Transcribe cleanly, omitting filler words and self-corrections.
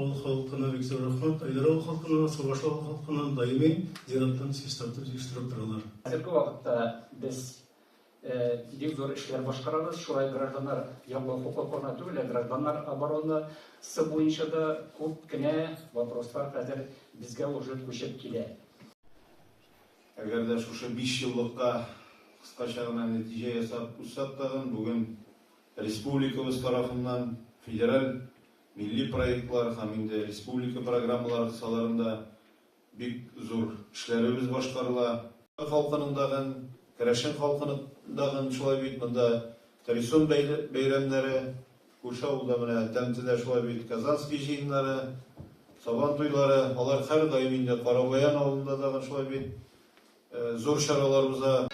Авыл халкына бик зур рәхмәт. Айдар авыл халкына, Сабаш авыл халкына даими зираттан чистартып, җыештырып торалар. Хәзерге вакытта без бик зур эшләр башкарабыз. Шулай гражданнар яклау хокукы гына түгел, ә гражданнар оборонасы буенча да күп кенә вопрослар хәзер безгә уже күчеп килә. Әгәр дә шушы бишьеллыкка кыскача гына нәтиҗә ясап узсак тагын, бүген республикабыз тарафыннан федераль милли проектлар һәм инде республика программалары кысаларында Бик зур эшләребез башкарыла. Халкының дагын, керәшен халкының дагын шулай бит, монда Традицион бәйрәмнәре, күрше авылда менә Тәмтедә шулай бит, Казанский җыеннары, Сабан туйлары, алар һәрдаим инде Карабаян авылында дагын шулай бит, зур чаралар уза.